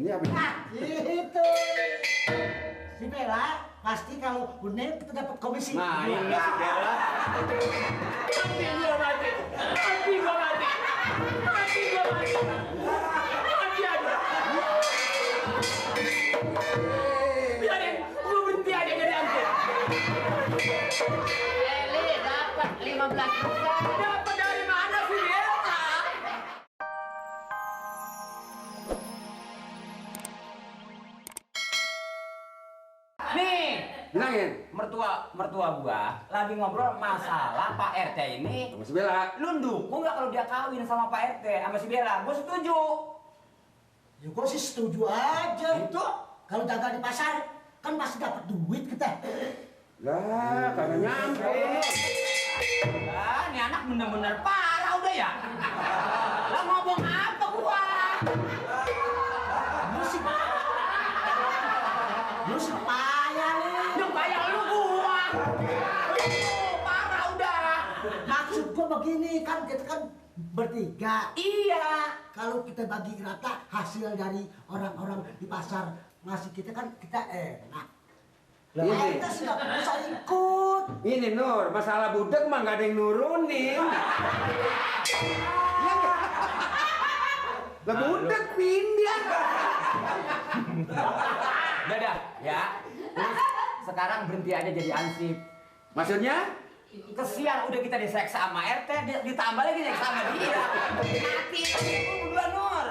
Ini apa? Nah, itu. Si Bella pasti kalau bener kita dapat komisi. Nah, ini si Bella. Mati gua mati. Mati gua mati. Mati gua mati. Mati aja. Biarin, gua berhenti aja jadi anjing. Eli dapat 15 juta. Dapat dari mana sih dia? Nih, Bilangin. mertua gua lagi ngobrol masalah Pak RT ini. Sama si Bella. Lu dukung nggak kalau dia kawin sama Pak RT sama si Bella? Gua setuju. Ya gua sih setuju aja. Itu Kalau dagang di pasar kan masih dapat duit kita. Lah, kagak nyampe. Lah, ini anak bener-bener parah udah ya. Lah ngomong apa gua? Lu sih payah lu. Yang kayak lu gua. Parah udah. Maksud gua begini kan kita kan bertiga. Iya. Kalau kita bagi rata hasil dari orang-orang di pasar ngasih kita kan kita enak. Lah, Nah, ini. kita sudah usah ikut. Ini Nur, masalah budek mah nggak ada yang nurunin. Iya nggak? Lah budek pindah. Udah dah, ya. Terus sekarang berhenti aja jadi ansip. Maksudnya? Kesian udah kita diseksa sama RT, ditambah lagi diseksa sama dia. Mati itu berdua Nur.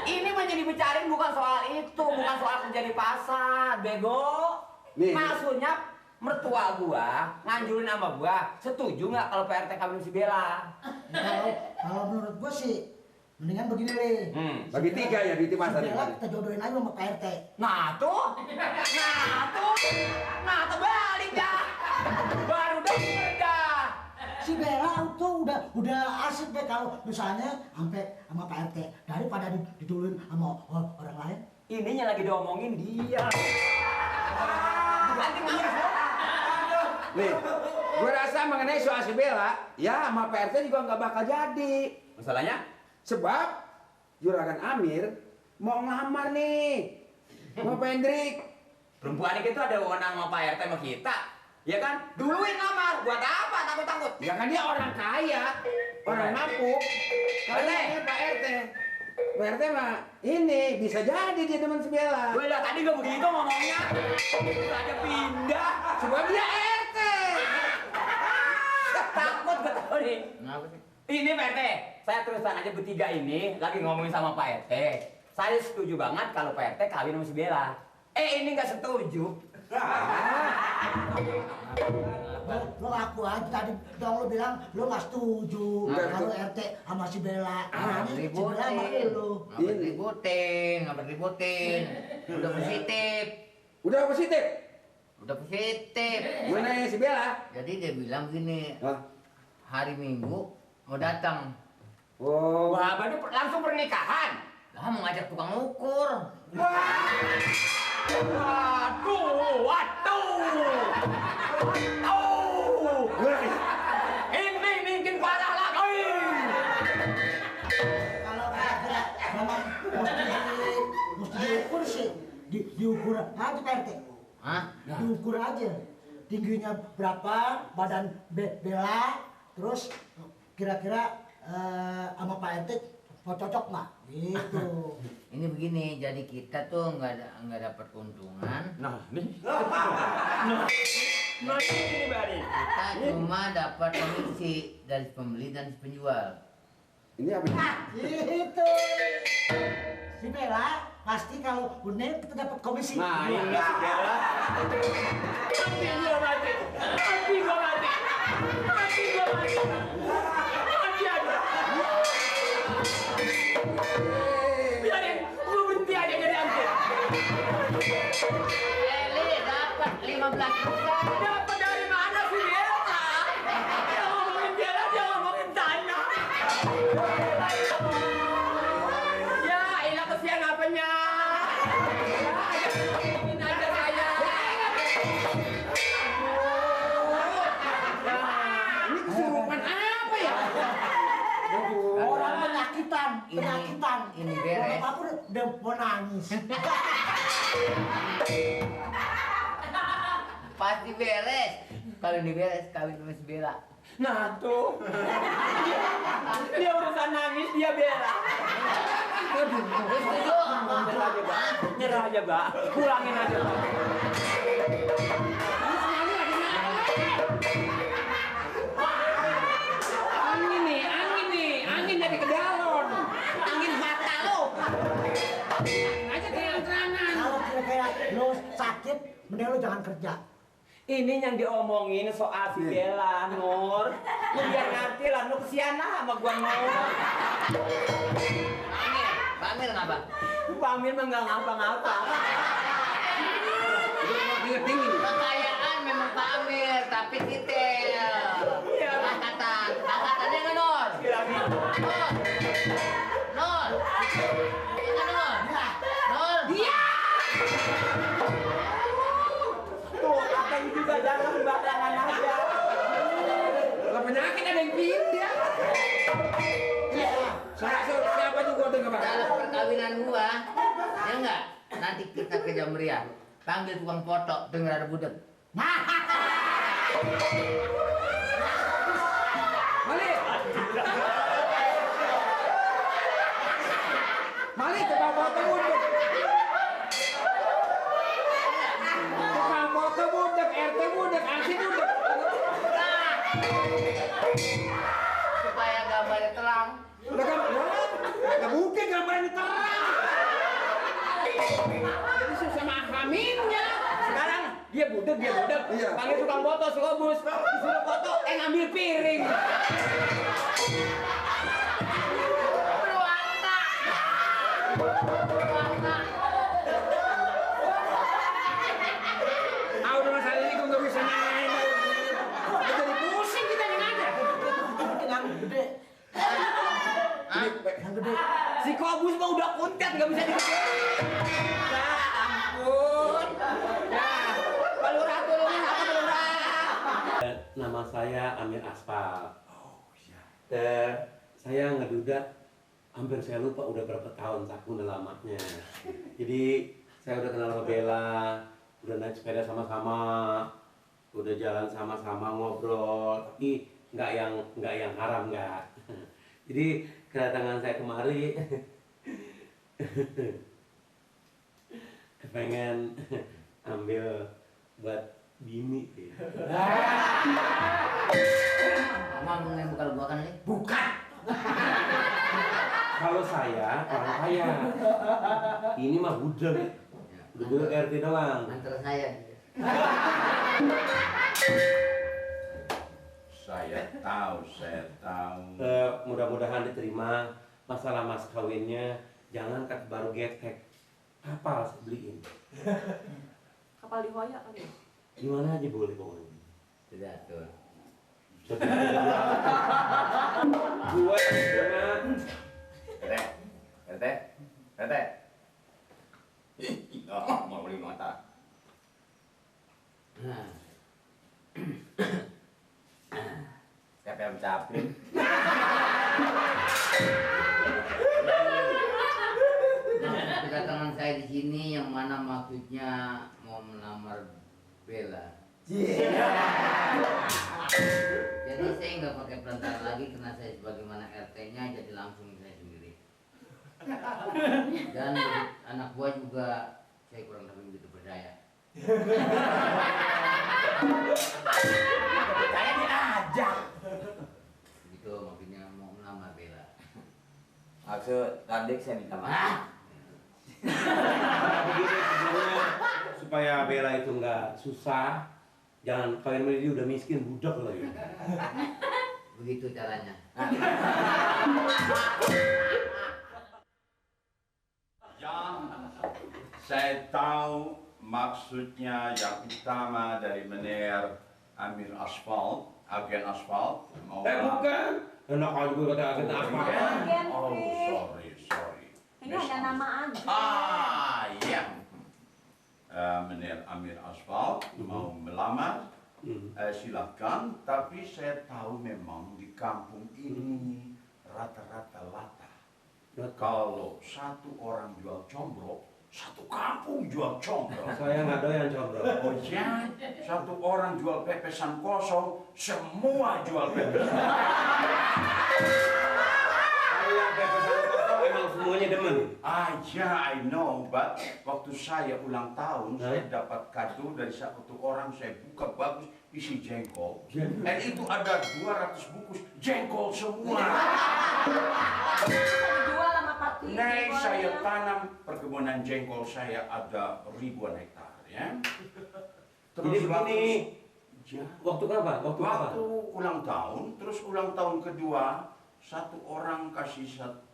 Ini mah jadi bicarain bukan soal itu, bukan soal kerja di pasar, bego. Nih. Maksudnya mertua gua nganjurin sama gua, setuju nggak kalau PRT kawin si Bella? Kalau menurut gua sih mendingan begini deh. Bagi tiga ya duit di pasar Si Bella ini. kita jodohin aja sama Pak RT. Nah tuh balik dah. Baru dah. Si Bella tuh udah asik deh kalau misalnya sampai sama Pak RT daripada diduluin sama orang lain. Ininya lagi diomongin dia. Ganti ngomong. Nih, gue rasa mengenai soal si Bella, ya sama PRT juga nggak bakal jadi. Masalahnya? Sebab Juragan Amir mau ngelamar nih sama Pak Hendrik. Perempuan itu ada wewenang sama Pak RT sama kita. Ya kan? Duluin lamar. Buat apa takut-takut? Ya kan dia orang kaya, orang mampu. Kalau RT. ini Pak RT, Pak RT mah ini bisa jadi dia teman si Bella. Gue lihat tadi gak begitu ngomongnya. Aja pindah. Sebab dia RT. Takut gue tahu nih. Kenapa sih? Ini Pak RT, saya teruskan aja bertiga ini lagi ngomongin sama Pak RT. Saya setuju banget kalau Pak RT kawin sama si Bella. Ini nggak setuju. Lo ngaku aja tadi dong lo bilang lo nggak setuju kalau RT sama si Bella. Nah, ini si Bella sama lo. Nggak ributin. Udah positif. Udah positif. Mana si Bella? Jadi dia bilang gini, Hah? hari Minggu mau datang. Oh, Wah, berarti langsung pernikahan. Lah mau ngajak tukang ukur. Waduh. Ini mungkin parah lagi. Kalau kira-kira memang mesti diukur sih, diukur aja Pak RT. Hah? Diukur aja tingginya berapa, badan Bella, terus kira-kira sama Pak RT cocok nggak? Gitu. Ini begini, jadi kita tuh nggak dapat keuntungan. Nah, ini Bari. Kita cuma dapat komisi dari pembeli dan penjual. ini apa? Nah, itu. Si Bella pasti kalau bener kita dapat komisi. Nah, ini si Bella. Mati gua mati. Mati gua mati. Mati gua mati. Mati aja. Biarin, gua berhenti aja jadi anjing. Eli dapat 15 juta. Dapat dari mana sih dia? Dia ngomongin Bella, dia ngomongin tanah. Ya, ilah kesian apanya. Ini aja saya. Ini kesurupan apa ya? Orang penyakitan. penyakitan. Ini beres. Apa udah mau nangis. Pasti beres. Kalau ini beres, kawin sama si Bella. Nah tuh. Dia urusan nangis, dia bela. Waduh, gue setuju. Nyerah aja, Mbak. Nyerah aja, Mbak. Pulangin aja, Mbak. Angin jadi ke galon. Angin mata lo. Aja terang-terangan. Kalau kira-kira lo sakit, mending lo jangan kerja. Ini yang diomongin soal si Bella, Nur. Lu biar ngerti lah, lu kesian lah sama gua, Nur. Pak Amir ngapa? Pak Amir mah nggak ngapa-ngapa. Tinggi. Kekayaan memang Pak Amir, tapi detail. Iya. Angkatannya nggak, Nur? Bilangin. Nur! Nur! Iya, Nur? Nur! Iya. Tuh, akang juga jangan sembarangan aja. Kalau penyakit ada yang pindah. Siapa juga udah nggak bakal. Dalam perkawinan gua, ya enggak? Nanti kita ke Jamriah. Panggil tukang foto, denger ada budek. Mali tukang foto budek. Tukang foto budek, RT budek, ASI budek. Supaya gambarnya terang. Udah kan? Nggak mungkin gambarnya terang. Jadi susah mahaminnya. Sekarang dia budek. Iya. Panggil tukang foto, si Kobus. Disuruh foto, ngambil piring. Ah udah masalah ini gue nggak bisa main. Jadi pusing kita yang ada. Yang gede. Yang gede. Si Kobus mah udah kuntet, nggak bisa digedein. Ya ampun. Ya, Pak Lurah tolongin apa Pak Lurah? Nama saya Amir Aspal. Saya ngeduda, hampir saya lupa udah berapa tahun saking udah lamanya. Jadi saya udah kenal sama Bella, udah naik sepeda sama-sama, udah jalan sama-sama ngobrol, tapi nggak yang haram nggak. Jadi kedatangan saya kemari kepengen ambil buat bini. Ngomong yang bukan gua kan, Le? Bukan. Kalau saya orang kaya, ini mah budek, budek RT doang. Antar saya. Saya tahu. Mudah-mudahan diterima. Masalah mas kawinnya jangan kat baru getek, kapal saya beliin. Kapal di Hoya kali ya? Gimana aja boleh pokoknya. Sudah tuh. Gua dengan RT. Mau beli mata. Nah, Siapa yang capek? kedatangan saya di sini yang mana maksudnya mau melamar Bella. Jadi saya nggak pakai perantara lagi karena saya sebagaimana RT-nya jadi langsung saya sendiri. Dan anak buah juga saya kurang lebih begitu percaya. Percaya diajak. Gitu maksudnya mau melamar Bella. Maksud Randik saya minta maaf. begini sebenarnya supaya Bella itu nggak susah, jangan kawin sama dia udah miskin budak lagi. Begitu caranya. Ya, saya tahu maksudnya yang utama dari Meneer Amir Asfal, agen asfal. Bukan. Enak aja gue kata agen apa? Agen, Oh, Pi. sorry. Ini hanya nama aja. Iya. Meneer Amir Asfal mau melamar, silakan. Tapi saya tahu memang di kampung ini rata-rata lata. Kalau satu orang jual combro, satu kampung jual combro. Saya nggak doyan combro. Oh ya, satu orang jual pepesan kosong, semua jual pepesan. Kalau yang pepesan kosong emang semuanya demen. Ya, I know, but waktu saya ulang tahun, saya dapat kado dari satu orang, saya buka bagus, isi jengkol. Dan itu ada 200 bungkus jengkol semua. Dijual sama Pati. Nih, saya tanam perkebunan jengkol saya ada ribuan hektar, ya. Jadi begini, Ya. waktu apa? Waktu ulang tahun, terus ulang tahun kedua, satu orang kasih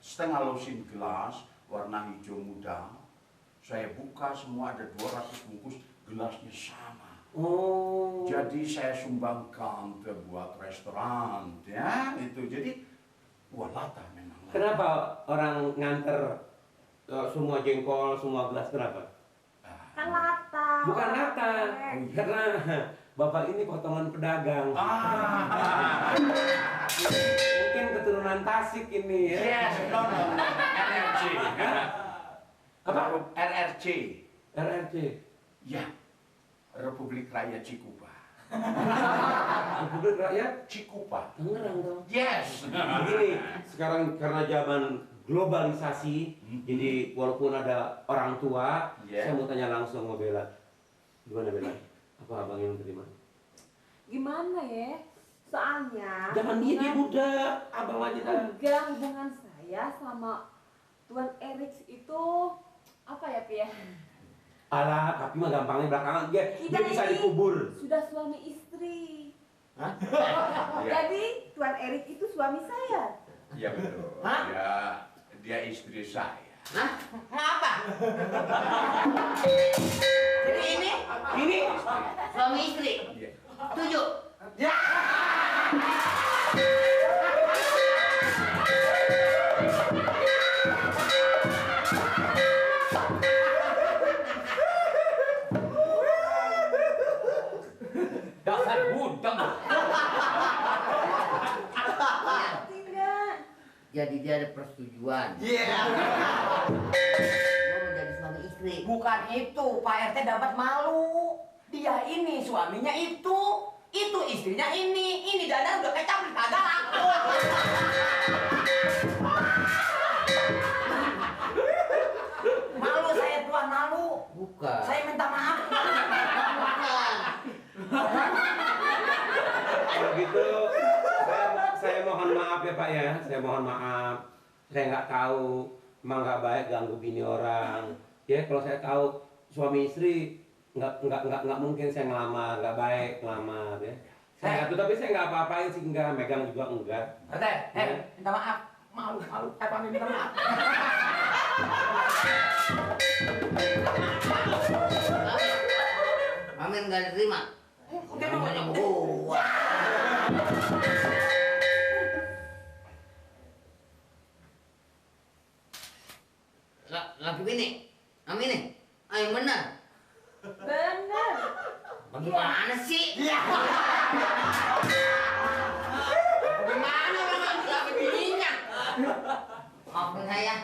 setengah losin gelas warna hijau muda. Saya buka semua ada 200 bungkus, gelasnya sama. Oh. Jadi saya sumbangkan ke buat restoran, ya itu. Jadi wah lata memang. Lata. Kenapa orang nganter semua jengkol, semua gelas kenapa? Kan lata. Bukan lata, karena bapak ini potongan pedagang. Mungkin keturunan Tasik ini ya. Yes, no, RRC. Apa? RRC. RRC. Ya, Republik Rakyat Cikupa. Republik Rakyat Cikupa. Tangerang dong. Yes. Begini, sekarang karena zaman globalisasi, jadi walaupun ada orang tua, Yeah. saya mau tanya langsung sama Bella. Gimana Bella? Apa abang yang terima? Gimana ya? Soalnya Jangan dia budak, abang aja dah. enggak, hubungan saya sama Tuan Erik itu apa ya, Pi ya? Alah, tapi mah gampangnya belakangan dia Kita bisa ini dikubur. Sudah suami istri. Hah? Jadi Tuan Erik itu suami saya. Ya betul. Hah? Ya, dia istri saya. Hah? Ngapa? Jadi ini suami istri. Iya. Setuju? Ya. Dasar budak. Tidak. Jadi dia ada persetujuan. Iya. Gua mau jadi suami istri. Bukan itu, Pak RT dapat malu. Dia ini suaminya itu istrinya ini dadar udah kecap kagak laku. Malu saya Tuan, malu. Bukan. Saya minta maaf. Bukan. Kalau gitu, saya mohon maaf ya Pak ya. Saya mohon maaf. Saya nggak tahu, emang nggak baik ganggu bini orang. Ya kalau saya tahu suami istri nggak mungkin saya ngelamar, nggak baik ngelamar ya. Saya nggak tahu, tapi saya nggak apa-apain sih, enggak megang juga enggak. RT, minta maaf. Malu. Pamit minta maaf. Amin nggak diterima. Udah namanya Gua. Laki bini, Amin nih, yang benar. Benar. Bagaimana sih? Bagaimana orang laki bininya? Maafin saya,